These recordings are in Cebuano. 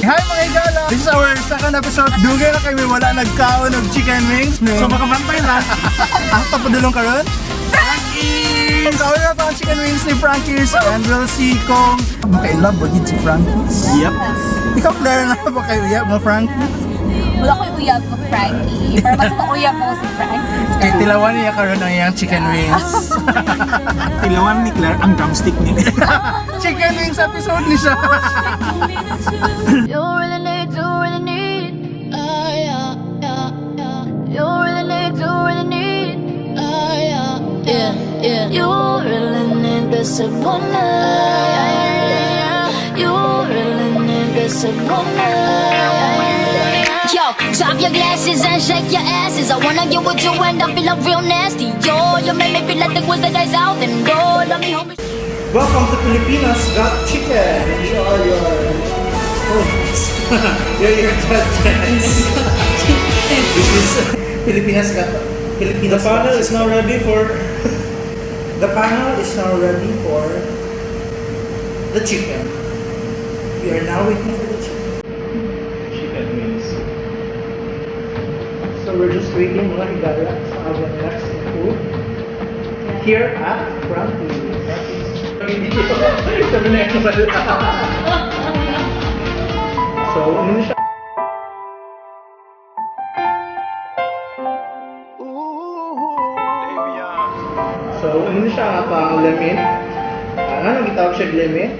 Hi, mga higala! This is our second episode. Dugay na kami wala nagkaon og chicken wings. So makabantay na. Ang tapadulong karon? Frankie's! Kaon na to ang chicken wings ni Frankie's and we'll see kung maka-in love ba gid si Frankie's. Yep. Ikaw, Claire, na ba kayo uyab mo, Frankie? Wala ko yung uyab ko, Frankie. Pero mas mauyab ako si Frankie. Kay tilawan niya karon ang iyang chicken wings. Tilawan ni Claire ang drumstick niya. Chicken wings episode ni siya. You really need, you really need. Yeah. You really need, you really need. Yeah. You really need this yeah. You really need this. Yo, drop your glasses and shake your asses. I wanna get with you and I feel like real nasty. Yo, you make me feel like the was the days out and go. Love me, homie. Welcome to Pilipinas Got Chicken. We are your hosts. We're your judges. This is Pilipinas Got Pilipinas. The panel is now ready for The panel is now ready for the chicken. We are now waiting for the chicken. Chicken wings. So we're just waiting, mga higala, sa our next food here at Frankie's. Sabi na yung wala. So, ano na siya? So, ano na siya nga pang lemon? Ah, ano gitawag siya, lemon?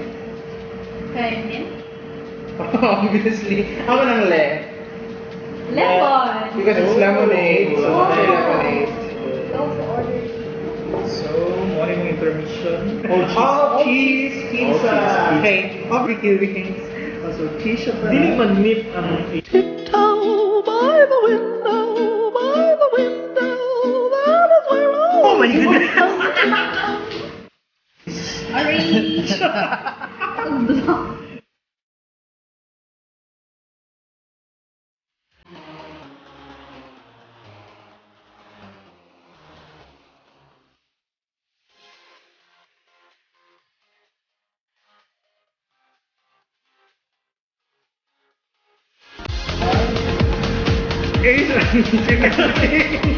Kainin? Obviously. Ako ng le. Lemon! Because it's lemonade. So, oh, lemonade. Also ordered. So, morning intermission. Oh, cheese pizza. All cheese pizza. Okay, barbecue wings. Also, cheese siya pa. Dili man nip ang Tiptoe by the window, by the window, that is where I Oh my goodness! Orange! Black. Asian chicken wings.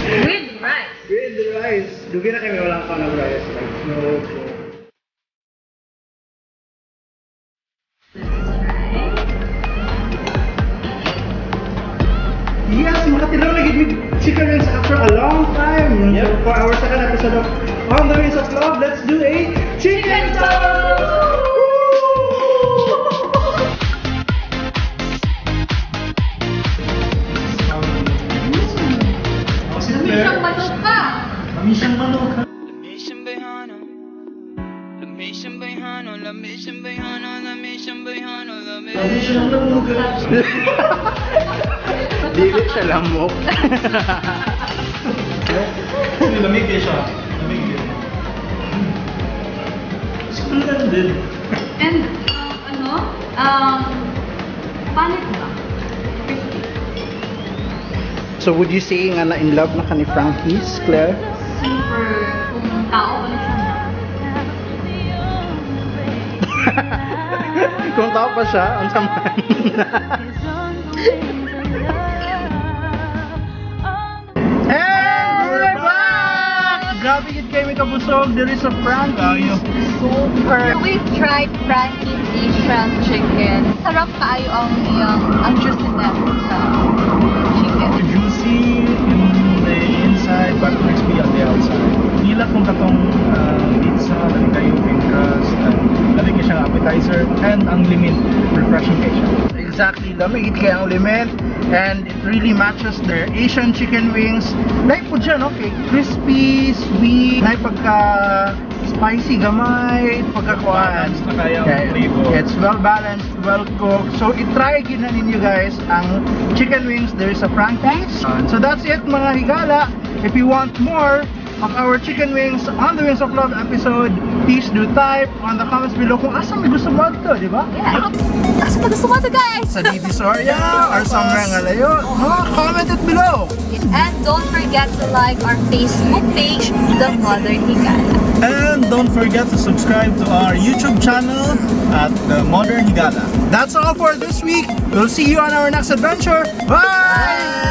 With rice. With rice. Dugay na kami walang kaon ng rice. Like, no joke. Yes, makatilaw na gid mig chicken wings after a long time. Yep. So for our second episode of On the Wings of Love, let's do a chicken toast! Woo! Oh, si Siyang Claire. manok ka! Kami siyang manok. Lamisang bayhano, lamisang bayhano, lamisang bayhano, lamisang bayhano, Kami siyang lamok. Dili siya lamok. Lamig eh siya. Lamig eh. Splendid. And, ano? Palit ba? Crispy. So would you say nga na in love na ka ni Frankie's, Claire? Super, kung tao pa na siya na. Kung tao pa siya, ang man. And we're back! Grabe gid kayo may kabusog. There is a Frankie's. Super. We've tried Frankie's Asian chicken. Sarap kaayo ang iyang ang juiciness sa chicken. Juicy in the inside but crispy on the outside. Hila kung katong pizza, dali kayo thin crust, and dali kayo siyang appetizer, and ang limit, refreshing kayo siya. Exactly. Lamig gid kay ang limit. And it really matches their Asian chicken wings. Like po dyan, okay? Crispy, sweet, na pagka spicy gamay, pagkakuan. Balanced na kaya ang flavor. It's well balanced, well cooked. So i-try gid na ninyo, guys, ang chicken wings. There's a Frankie's. So that's it, mga higala. If you want more, of our chicken wings on the Wings of Love episode. Please do type on the comments below kung asa may gusto mo dito, di ba? Yeah. Asa ta gusto mo to, guys? Sa Divisoria or somewhere nga layo. No? Comment it below. And don't forget to like our Facebook page, The Modern Higala. And don't forget to subscribe to our YouTube channel at The Modern Higala. That's all for this week. We'll see you on our next adventure. Bye!